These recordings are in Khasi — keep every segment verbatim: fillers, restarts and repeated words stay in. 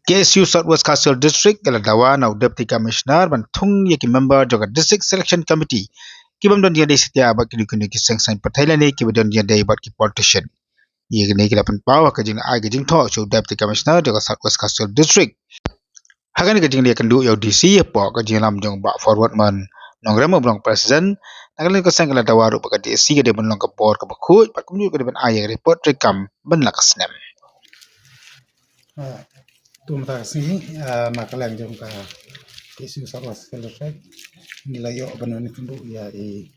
K S U South West Khasi Hills District ka la dawa na u Deputy Commissioner ban thung ïa ki member jong ka District Selection Committee ki bym don jingïadei satia bad kino kino ki seng saiñ pyrthei lane ki ba don jingïadei bad ki politician. Ïa kine ki la pynpaw ha ka jingai ka jingthoh sha u Deputy Commissioner jong ka South West Khasi Hills District. Ha kane ka jingleit kynduh ïa u D C hapoh ka jingïalam jong Bah Forward Mon Nongrem uba long President, na ka liang ka seng ka la dawa ruh ba ka D C ka dei ban long ka bor kaba khuid bad kumjuh ka dei ban ai ïa ka report treikam ban la ka snem. Ah, to mynta ka sngi, ah, na ka liang jong ka K S U South West Khasi Hills District, ngi la ïoh ban wan kynduh ïa i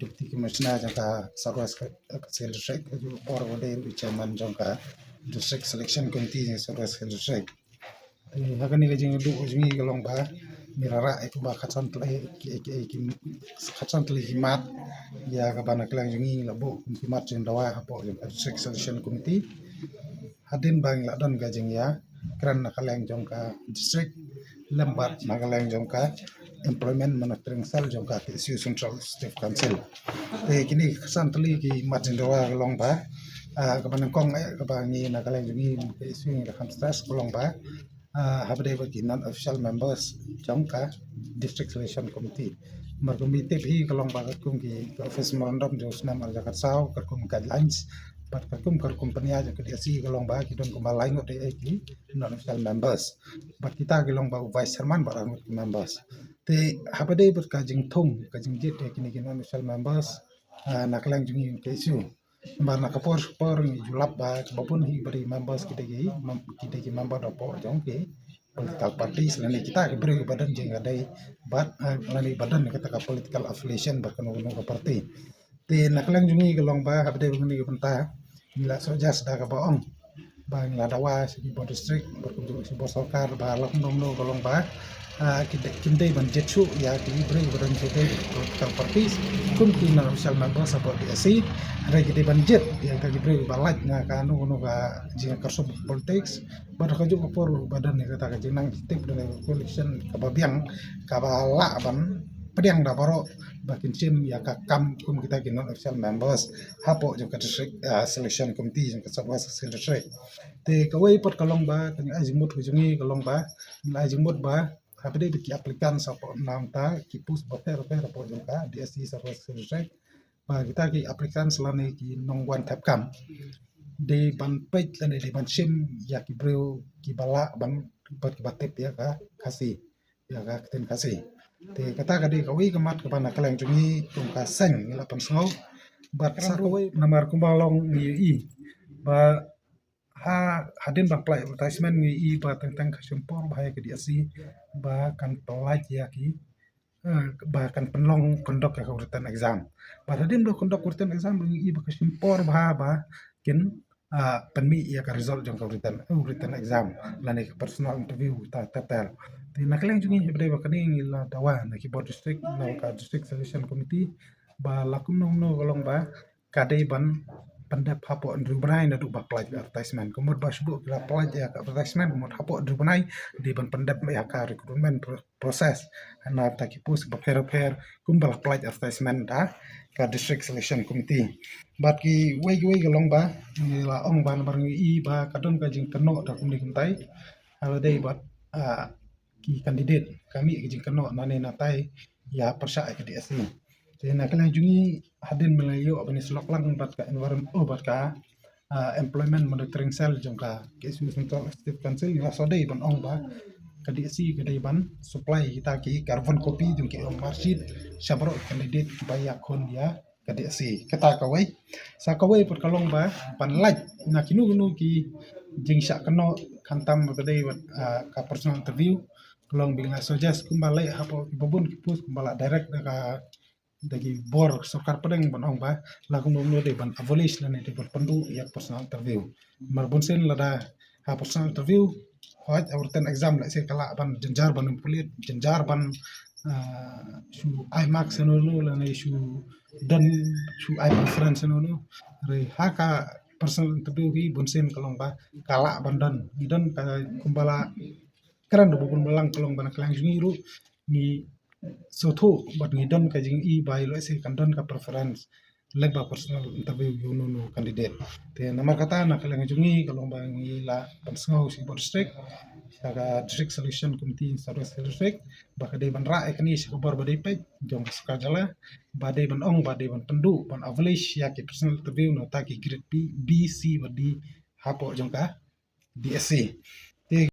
Deputy Commissioner jong ka South West Khasi Hills District, ka juh por ba dei ruh i Chairman jong ka District Selection Committee jong South West Khasi Hills District. Te ha kane ka jingïakynduh jong ngi ka long ba ngi la rah ïa kumba khatsan tylli ki, ki, ki, khatsan tylli ki mat ïa kaba na ka liang jong ngi la buh kum ki mat jingdawa hapoh jong ka District Selection Committee. Hadien ba ngi la don ka jingïakren na ka liang jong ka district lem bad na ka liang jong ka Employment Monitoring Cell jong ka K S U Central Executive Council. Te kine ki khatsan tylli ki mat jingdawa ka long ba, ah, kaba nyngkong eh kaba ngi na ka liang jong ngi K S U ngi la kham stress ka long ba, ah, haba dei bad ki non official members jong ka District Selection Committee. Namar kum ba phi tip hi ka long ba katkum ki, ka office memorandum jong u snem ar hajar khatsaw, katkum guidelines bad katkum ka rukom pynïaid jong ka D S C ka long ba ki don kumba lai ngut eh ki non official members. Bad kita ki long ba u vice chairman bad ar ngut ki members. Te haba dei bad ka jingthung, ka jingjied ïa kine ki non official members, ah, na ka liang jong ngi K S U. Namar na ka por por ngi ju lap ba kiba bun hi ba dei members ki dei ki mem-, ki dei ki member hapoh jong ki political parties lane kita ki briew ba don jingïadei bad, eh, lane ba don kata ka political affiliation bad kano kano ka party. Te na ka liang jong ngi ka long ba haba dei ba ngi ka bynta ngi la suggest da kaba ong ba ngi la dawa sha ki bor district bad kumjuh sha ki bor sorkar ba la kumno kumno ka long ba, ah, ki dei, kim dei ban jied shuh ïa ki briew ba don jingïadei political parties kum ki non official members hapoh D S C. Hynrei ki dei ban jied ïa kita ki briew ba lait na kano kano ka jingkyrshan politics. Bad ha kajuh ka por ba don ïa kata ka jingnang jingtip, don ïa ka coalition kaba biang kaba lah ban pdiang da baroh ba kin shim ïa ka kam kum kita ki non official members hapoh jong ka district, ah, selection committee jong ka South West Khasi Hills District. Te kawei pat ka long ba ka jingai jingmut ka jong ngi ka long ba, ngi la ai jingmut ba haba dei bad ki applicants hapoh na bynta ki post bapher bapher hapoh jong ka D S C South West Khasi Hills District, ba kita ki applicants lane ki nongwan thep kam dei ban peit lane dei ban shim ïa ki briew kiba lah ban, bad kiba tip ïa ka Khasi, ïa ka ktien Khasi. Te kata ka dei kawei ka mat kaba na ka liang jong ngi kum ka seng ngi la pynsngew. Bad sa kawei namar kumba long ngi ïohi ba ha, hadien ba pynlait advertisement ngi ïohi ba teng teng ka shim por bha ïa ka D S C ba kan pynlait ïa ki, eh, ba kan pynlong conduct ïa ka written exam. Bad hadien ba conduct written exam ngi ïohi ba ka shim por bha ba kin, ah, pynmih ïa ka result jong ka written, eh, written exam lane ka personal interview ta ter ter. Te na ka liang jong ngi haba dei ba kane ngi la dawa na ki bor district, na ka District Selection Committee ba la kumno kumno ka long ba ka dei ban pyndep hapoh hynriew bnai naduh ba pynlait advertisement. Ka mut ba shu buh ki la pynlait ïa ka advertisement, ka mut hapoh hynriew bnai dei ban pyndep ïa ka recruitment pro-, process na bynta ki post bapher bapher kumba la pynlait advertisement da ka District Selection Committee. Bad kiwei kiwei ka long ba ngi la ong ba namar ngi ïohi ba ka don ka jingkynnoh da kumne kumtai haba dei bad, ah, ki candidate, ka mih ka jingkynnoh nangne nantai ïa pyrshah ïa ka D S C. Te na ka liang jong ngi hadien ba la ïoh ban ïasyllok lang bad ka environment, oh, bad ka, ah, Employment Monitoring Cell jong ka K S U Central Executive Council, ngi la sa dei ban ong ba ka D S C ka dei ban supply kita ki carbon copy jong ki marksheet sha baroh candidate kiba ïakhun ïa ka D S C. Kata kawei. Sa kawei pat ka long ba ban lait na kino kino ki jingshah kynnoh khamtam ba ka dei bad, ah, ka personal interview. Ka long ba ngi la suggest kumba leh hapoh kiba bun ki post kumba la direct da ka, da ki bor sorkar pdeng ban ong ba la kumno kumno dei ban abolish lane dei ban pynduh ïa personal interview. Namar bunsien lada ha personal interview hooid ha written exam lehse ka lah ban jynjar ban manipulate, jynjar ban, ah, shu ai mark sha uno uno lane shu don, shu ai preference sha uno uno. Hynrei ha ka personal interview hi bunsien ka long ba ka lah ban don, ngi don ka kumba la kren da ba bun balang ka long ba na ka liang jong ngi ruh ngi sngewthuh bad ngi don ka jingïohi ba ïoh lehse kan don ka preference leh ba personal interview ïa uno uno candidate. Te namar kata na ka liang jong ngi ka long ba ngi la pynsngew sha ki bor district sha ka District Selection Committee South West District ba ka dei ban rah ïa kane sha ka bor ba dei peit jong ka sorkar jylla, ba dei ban ong ba dei ban pynduh ban avail ïa ki personal interview na uta ki grade B, B, C bad D hapoh jong ka D S C.